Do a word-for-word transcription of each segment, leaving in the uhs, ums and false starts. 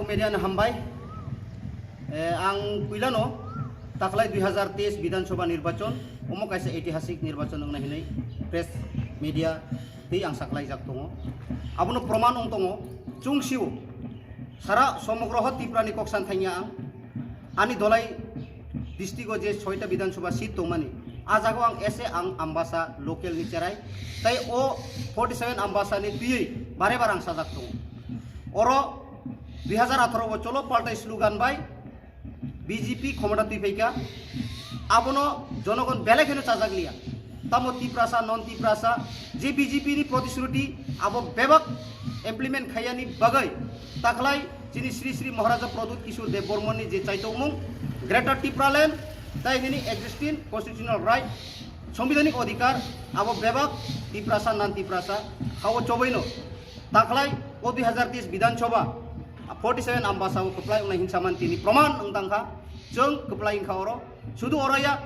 Media ni hambai. Eh, ang puilano taklai dui hazar teis Bidhan Sabha nirbachon, omo kaisa etihasik nirbachon wngna hinwi press media tei ang saklaijak tongo. Abono proman wng tongo, chwng sio sara somogro ho Tripura ni kok san thangya ang. Ani dolai district o je soita Bidhan Sabha seat tongmani, a jagao ang ese ang Ambasa local ni cherai, tei o forty seven Ambasa ni twiwi bare bare ang sajak tongo. Oro dui hazar atharo o cholo paltai slogan bai B J P khomota twi phaikha, abono jonogon belai kheno chajak liya. Tamo Tiprasa, non Tiprasa, je B J P ni protisruti abo bebak implement khaiyani bagwi taklai chini Sri Sri Maharaja Pradyut Kishore Dev Bormon ni je chaitokmung Greater Tipraland tei nini existing constitutional right, sanbidhanik odhikar, abo bebak Tiprasa, non Tiprasa hao chobaino taklai o dui hazar teis Bidhan Sabha forty seven Ambasa o kwplai wngnai hinsamani tini proman wng tangkha. Chwng kwplai wngkha oro. Sudu oro ya,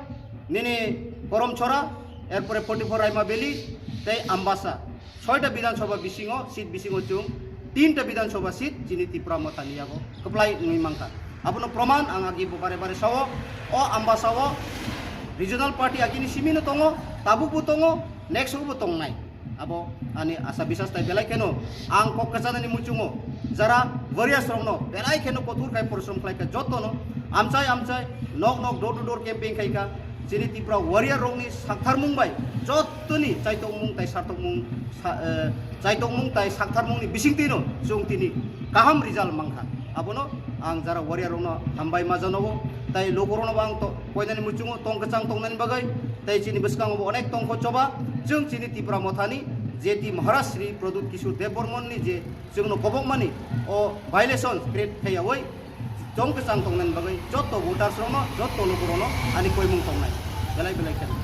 nini Koromchora, erpore forty four Raima Valley, tei Ambasa. Soita Bidhan Sabha bisingo, seat bisingo chwng tinta Bidhan Sabha seat chini Tipra Mothani yago kwplai wngwi mankha. Abono proman ang agi bo bare bare sao, o Ambasa o regional party agini simino tongo, tabukbo tongo, next bo tongnai. Abo ani asa bisas tai belai kheno ang kok kwchanani muchungo jara warriors rokno belai kheno kothor khai porishrom khlai kha, jotono amchai amchai nok nok door to door campaign khai kha. Chini Tipra warrior rokni saktharmung bai jotoni chaitokmung tai sartokmung sa-, eh, chaitokmung tai saktharmungni bisingtwino chwng tini kaham result mankha. Abono ang jara warrior rokno hambai ma janogo, tai lukurokno bo ang to-, koinani muchungo tong kwchang tongnani bagwi, tei chini bwskango bo onek tongkho choba. Chwng chini Tipra Mothani je ti Maharaj Sri Pradyut Kishore Dev Bormon ni je chwngno kobokmani o violation create khaiyawi tong kwchang tongnani bagwi jotto voters rokno, jotto lukurokno ani koimung tongnai belai belai kheno.